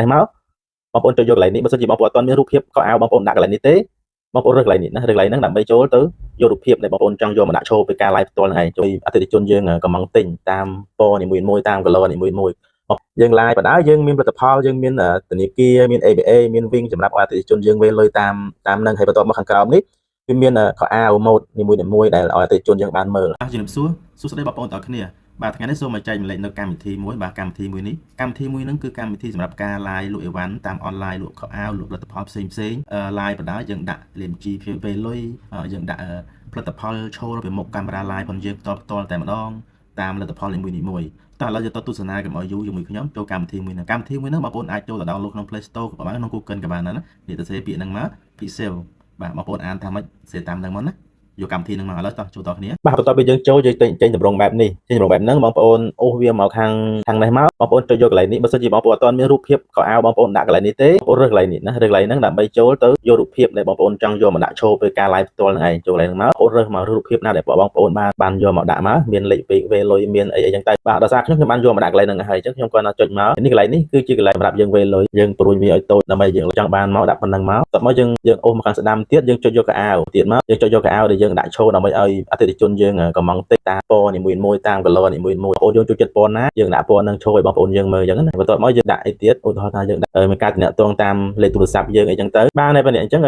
នេះមកបងប្អូនចុចយកកន្លែងនេះបើសិនជាបងប្អូនអត់ទាន់មានរូបភាពខោអាវបងប្អូនដាក់កន្លែងនេះទេបងប្អូនរើសកន្លែងនេះណារើសកន្លែងហ្នឹងដើម្បីចូលទៅយករូបភាពដែលបងប្អូនចង់យកមកដាក់ឈរពេលការ live ផ្ទាល់ហ្នឹងឯងជួយអតិថិជនយើងកំងទិញតាមពណ៌នីមួយៗតាម color នីមួយៗយើង live បណ្ដោយយើងមានផលិតផលយើងមានធនាគារមាន ABA មាន Wing សម្រាប់ឲ្យអតិថិជនយើងវេលុយតាមតាមហ្នឹងហើយបន្ទាប់មកខាងក្រោមនេះវាមានខោអាវម៉ូដនីមួយៗដែលឲ្យអតិថិជនយើងបានមើល បាទជំរាបសួរសួស្តីបងប្អូនទាំងអស់គ្នាបាទថ្ងៃនេះសូមមកចែករំលែកនៅកម្មវិធីមួយបាទកម្មវិធីមួយនេះកម្មវិធីមួយហ្នឹងគឺកម្មវិធីសម្រាប់ការ live លក់អីវ៉ាន់តាមអនឡាញលក់ខោអាវលក់ផលិតផលផ្សេងផ្សេង live បណ្ដោយយើងដាក់លេមជីភេលុយយើងដាក់ផលិតផលឈរពីមុខកាមេរ៉ា live ផងយើងផ្ទាល់ផ្ទាល់តែម្ដងតាមលទ្ធផលនីមួយៗតោះឥឡូវយើងទៅទស្សនាកុំឲ្យយូរជាមួយខ្ញុំចូលកម្មវិធីមួយហ្នឹងកម្មវិធីមួយហ្នឹងបងប្អូនអាចចូលទៅ download ក្នុង Play Store ក៏បានក្នុង Google ក៏បានដែរណានេះទៅសេពាក្យហ្នឹងមក Pixel បាទបងប្អូនអានថាម៉េចសេតាមហ្នឹងមកណាយកកម្មវិធីហ្នឹងមកឥឡូវតោះចូលតគ្នា បាទបន្ទាប់ពីយើងចូលយើងចេញចេញតម្រងបែបនេះចេញតម្រងបែបហ្នឹងបងប្អូនអូសវាមកខាងខាងនេះមកបងប្អូនចុចយកកន្លែងនេះបើសិនជាបងប្អូនអត់ទាន់មានរូបភាពខោអាវបងប្អូនដាក់កន្លែងនេះទេបងប្អូនរើសកន្លែងនេះណារើសកន្លែងហ្នឹងដើម្បីចូលទៅយករូបភាពដែលបងប្អូនចង់យកមកដាក់ឈរពេលការ live ផ្ទាល់ហ្នឹងឯងចូលកន្លែងហ្នឹងមកបងប្អូនរើសមករូបភាពណាដែលបងប្អូនបានបានយកមកដាក់មកមានលេខពេកវេលុយមានអីអីចឹងទៅបាទដោយសារខ្ញុំខ្ញុំបានយកមកដាក់កន្លែងហ្នឹងហើយអញ្ចឹងខ្ញុំគាត់ណាចុចមកនេះកន្លែងនេះគឺជាកន្លែងសម្រាប់យើងវេលុយយើងព្រួយវាឲ្យតូចដើម្បីយើងចង់បានមកដាក់ប៉ុណ្ណឹងមកតមកយើងយើងអូសមកខាងស្ដាំទៀតយើងចុចយកកៅអៅទៀតមកយើងចុចយកកៅអៅដែលយើងដាក់ឈរដើម្បីឲ្យអតិថិជនយើងកំងទិញតាមពណ៌នីមួយៗតាម color នីមួយៗបងប្អូនយើងចូលចិត្តពណ៌ណាយើងដាក់ពណ៌ហ្នឹងឈរឲ្យបងប្អូនយើងមើលអញ្ចឹងណាបន្ទាប់មកយើងដាក់អីទៀតឧទាហរណ៍ថាយើងដាក់មានការទំនាក់ទំនងតាមលេខទូរស័ព្ទយើងអីចឹងទៅបានហើយប៉ុណ្ណេះអញ្ចឹង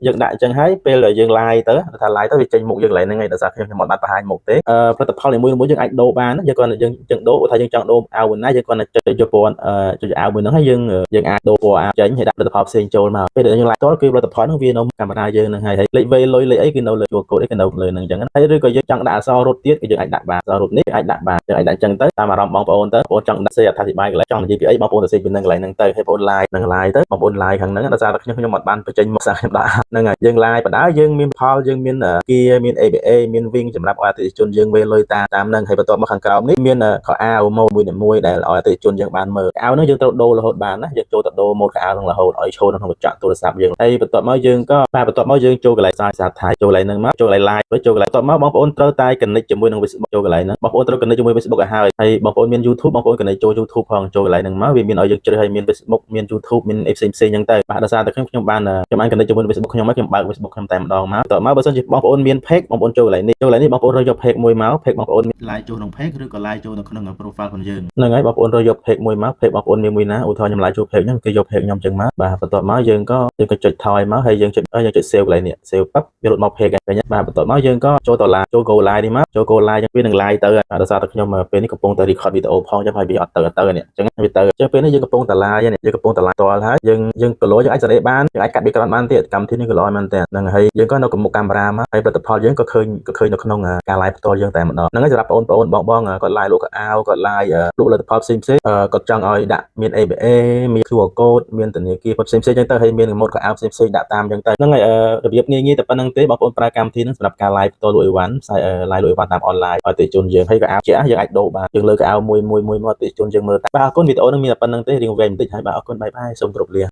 យើងដាក់អញ្ចឹងហើយពេលដែលយើង live ទៅថា live ទៅវាចេញមុខយើងកន្លែងហ្នឹងឯងដោយសារខ្ញុំខ្ញុំអត់បានបង្ហាញមុខទេផលិតផលនីមួយៗយើងអាចដូរបានយើងគាត់យើងយើងដូរថាយើងចង់ដូរអាវមួយណាយើងគាត់ចុចយកពណ៌ចុចអាវមួយហ្នឹងហើយយើងយើងអាចដូរពណ៌អាវចេញហើយដាក់ផលិតផលផ្សេងចូលមកពេលដែលយើង live តគឺផលិតផលហ្នឹងវានៅកាមេរ៉ាយើងហ្នឹងហើយហើយលេខវេលុយលេខអីគឺនៅលើជួរកូដអីគឺនៅលើហ្នឹងអញ្ចឹងហើយឬក៏យើងចង់ដាក់អក្សររត់ទៀតក៏យើងអាចដាក់បានអក្សររត់នេះអាចដាក់បានយើងអាចដាក់អញ្ចឹងទៅតាមអារម្មណ៍បងប្អូនទៅបងប្អូនចង់ដាក់សេអត្ថាធិប្បាយកន្លែងចង់និយាយពីអីបងប្អូនទៅសេពីហ្នឹងកន្លែងហ្នឹងទៅហើយបងប្អូន live នឹង live ទៅបងប្អូន live ខាងហ្នឹងដោយសារតែខ្ញុំខ្ញុំអត់បានបញ្ចេញមុខសារខ្ញុំដាក់ហ្នឹងហើយយើង live បណ្ដោយយើងមានផលយើងមានគៀមាន ABA មាន Wing សម្រាប់ឲ្យអតិថិជនយើងវេលុយតាមតាមហ្នឹងហើយបន្ទាប់មកខាងក្រោមនេះមានខោអាវម៉ូដមួយមួយដែលឲ្យអតិថិជនយើងបានមើលអាវហ្នឹងយើងត្រូវដូររហូតបានណាយើងចូលទៅដូរម៉ូដខោអាវហ្នឹងរហូតឲ្យឈរនៅក្នុងកញ្ចក់ទូរស័ព្ទយើងហើយបន្ទាប់មកយើងក៏បាទបន្ទាប់មកយើងចូលកន្លែងសារសារថៃចូលកន្លែងហ្នឹងមកចូលកន្លែង live ចូលកន្លែងបន្ទាប់មកបងប្អូនត្រូវតែ connect ជាមួយនឹង Facebook ចូលកន្លែងហ្នឹងបងប្អូនត្រូវ connect ជាមួយ Facebook ឲ្យហើយហើយបងប្អូនមាន YouTube បងប្អូន connect ចូល YouTube ផងចូលកន្លែងហ្នឹងមកវាមានឲ្យយើងជ្រើសឲ្យមាន Facebook មាន YouTube មានអីផ្សេងផ្សេងហ្នឹងទៅបាទដោយសារតែខ្ញុំខ្ញុំបានខ្ញុំបាន connect ជាមួយនឹង Facebook ខ្ញុំហើយខ្ញុំបើក Facebook ខ្ញុំតែម្ដងមកបន្ទាប់មកបើសិនជាបងប្អូនមាន page បងប្អូនចូលកន្លែងនេះចូលកន្លែងនេះបងប្អូនរើសយក page មួយមក page បងប្អូន live ចូលក្នុង page ឬក៏ live ចូលនៅក្នុង profile របស់យើង ហ្នឹងហើយបងប្អូនរើសយក page មួយមក page បងប្អូនមានមួយណាឧទាហរណ៍ខ្ញុំ live ចូល page ហ្នឹងគេយក page ខ្ញុំចឹងមកបាទបន្ទាប់មកយើងក៏យើងក៏ចុចថយមកហើយយើងចុចយើងចុច save កន្លែងនេះ save ប៉ាប់វារត់មក page ហ្នឹងឃើញទេបាទបន្ទាប់មកយើងក៏ចូលទៅ live ចូល go live នេះមកចូល go live ចឹងវានឹង live ទៅបាទដោយសារតែខ្ញុំពេលនេះកំពុងតែ record វីដេអូផងចឹងហើយវាអត់ទៅអត់ទៅនេះចឹងវាទៅចឹងពេលនេះយើងកំពុងតែ live នេះយើងកំពុងតែ live តហើយយើងយើងគីឡូយើងអាចសេរីបានយើងអាចកាត់ background បានទៀតកម្មវិធីនេះក៏ល្អមែនតើហ្នឹងហើយយើងក៏នៅមុខកាមេរ៉ាមកហើយផលិតផលយើងក៏ឃើញក៏ឃើញនៅក្នុងការ live ផ្ទាល់យើងតែម្ដងហ្នឹងហើយសម្រាប់បងប្អូនបងបងគាត់ live លក់ខោអាវគាត់ live លក់ផលិតផលផ្សេងផ្សេងគាត់ចង់ឲ្យដាក់មាន ABA មាន QR code មានធនាគារផ្សេងផ្សេងចឹងទៅហើយមានម៉ូដខោអាវផ្សេងផ្សេងដាក់តាមចឹងទៅហ្នឹងហើយរបៀបងាយងាយតែប៉ុណ្្នឹងទេបងប្អូនប្រើកម្មវិធីហ្នឹងសម្រាប់ការ live ផ្ទាល់លក់អីវ៉ាន់ផ្សាយ live លក់អីវ៉ាន់តាមអនឡាញឲ្យអតិថិជនយើងហើយក៏អាវជាយើងអាចដូរបានយើងលើកខោអាវមួយមួយមួយមកអតិថិជនយើងមើលបាទអរគុណវីដេអូហ្នឹងមានតែប៉ុណ្្នឹងទេរៀងវែងបន្តិចហើយបាទអរគុណ bye bye សូមគោរពលា។